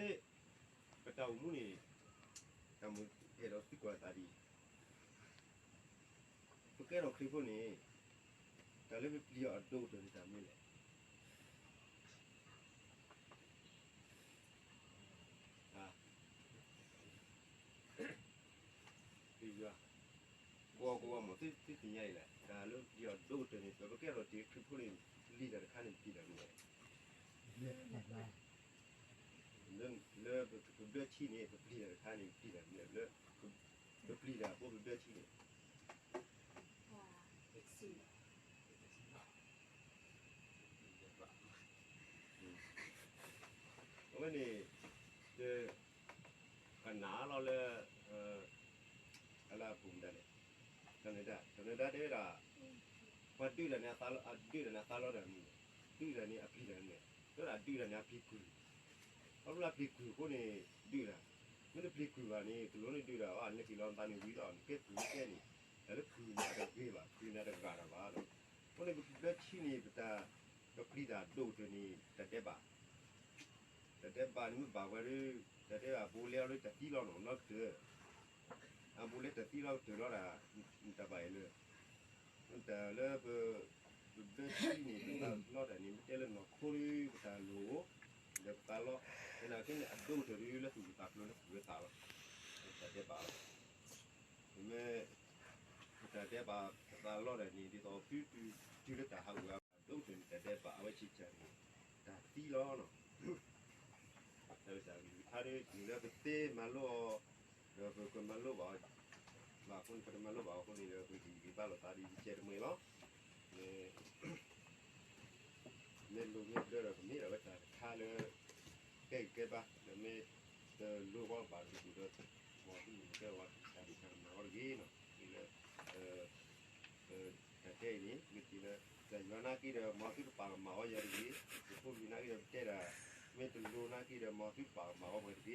ဲ ပတၢ်အိၣ်မူန့ၣ် တၢ်မ့ၢ်အဲၣ်ဒိးသံကွၢ်သးဒ်အံၤ ပကဲထီၣ်ခရံာ်ဖိန့ၣ် တၢ်လၢပပျံၤအီၤအဒိၣ်ကတၢၢ်န့ၣ်တၢ်မနုၤလဲၣ်. ကဝီၤကဝီၤမး သုသ့ၣ်ညါအံၤလဲၣ်, တၢ်လၢပျံၤအီၤဒိၣ်ကတၢၢ်န့ၣ် ပကဲထီၣ်တ့ၢ်ခရံာ်ဖိန့ၣ် ပျံၤတၢ်တခါန့ၣ် ပျံၤတၢ်မနုၤလဲၣ်. လၢပဘျၢထံန့ၣ် ပပျံၤတၢ်တခါန့ၣ် ပျံၤတၢ်မနုၤလဲၣ်, လၢပပျံၤတၢ်အဃိပဘျၢထံန့ၣ် အဝဲန့ၣ် ကနၣ်လီၤလၢ အလၢအပူၤမတၤလဲၣ်, တၢ်နၢၤဒါ တၢ်နၢၤဒါတဲဝဲဒၣ် ပှၤဒုးတၢ်န့ၣ် အဒုးတၢ်န့ၣ် အသးလီတၢ်မနုၤလဲၣ်, ဒုးတၢ်န့ၣ် အပျံၤတၢ်မနုၤလဲၣ်, တဲဝဲဒၣ်ဒုးတၢ်န့ၣ် အပျံၤကွံာ်, ခီဖျိလၢအပျံၤကွံာ်အဃိန့ၣ် ဒုးတၢ်, မ့ၢ်တပျံၤကွံာ်ဘၣ်န့ၣ် တလိၣ်န့ၣ်ဒုးတၢ်ဘၣ်, နက့ၤလီၤနသးန့ၣ်ဝံၤဒီး နကဲကွံာ်ကဲန့ၣ်, တၢ်လၢကွံာ်န့ၣ် အတဂ့ၤဘၣ်, ကွံာ်န့ၣ် အတဂၤတၢ်ဘၣ်ဒီး, အဃိန့ၣ် ပဘျၢထံန့ၣ် ပတၢ် ကပျံၤတၢ်ဒိၣ်ကတၢၢ်န့ၣ် တၢ်ဒဲးဘး တၢ်ဒဲးဘးန့ၣ်မ့ၢ်ဘၣ်ဝဲဒီး တၢ်ဒဲးဘးဘိလဲအီၤလၢတၢ်သံလီၤနီၤ နီတကတၢၢ်, အဘိလဲတၢ်သံလီၤကတၢၢ်လီၤဒၣ် တၢ်ဘၣ်အံၤလၢ တၢ်လၢပ ပဘျၢထံန့ၣ် ပသးလီတၢ်န့ၣ် မ့ၢ်တဲလၢနီၢ်ခိဒီး ပတၢ်လိၣ် ဒီးပသးလီ သနာ်က့န့ၣ် အဒိၣ်ကတၢၢ်ဒီးလၢသူၣ်ဝံသးကျိၤလၢသူၣ်ဝံသးလီၤ, တၢ်ဒဲးဘးလီၤ, မ့ၢ် ပတၢ်ဒဲးဘးပသးလီတၢ်န့ၣ် ဒ်သိးသုတုၤလၢတၢ်ဟးဂီၤ အဒိၣ်ကတၢၢ်န့ၣ် တၢ်ဒဲးဘးအဝဲဆံးစၢ်န့ၣ် တၢ်သံလီၤနီၤ, တၢ်ကစၢ်ကလုၢ်ကထါဒီး တုၤလၢပသ့မၤလိအီၤ ဒီးပကမၤလိဘၣ်အီၤ ဘၣ်အဃိန့ၣ် ပတမၤလိဘၣ်အီၤအဃိန့ၣ်ဒီး ပကဂံၢ်ဘါလိာ်သးဒီးယကဲတမှဲၤလီၤ, မ့ၢ် မ့ၢ်လိၣ်မ့ၢ်ဘျၢဒီး ပမ့ၢ်ဒၣ်ဝဲတၢ်တခါလၢ ကဲဂံၢ်ကဲဘါ ဒီးမ့ၢ်တလိၣ်ဝဲဘၣ်တက့ၢ်ဒီး မ်သုမ့ၢ်ကဲဝဲတၢ်ဒုးတၢ်ကမၣ်ဝဲတဂ့ၤနီၤ, ဒ်လၢ တၢ်တဲအံၤန့ၣ် မ့ၢ်တုၤလၢ တၢ်ယွၤနာ်က့ဒီး မ်သုတပာ်ကမၣ်ဝဲယၤတဂ့ၤ, ယဖိမုၣ်နာ်က့ဒီး ပတဲဒၣ် မ့ၢ်တလိၣ်နာ်က့ဒီး မ်သုတပာ်ကမၣ်ဝဲပှၤတဂ့ၤ.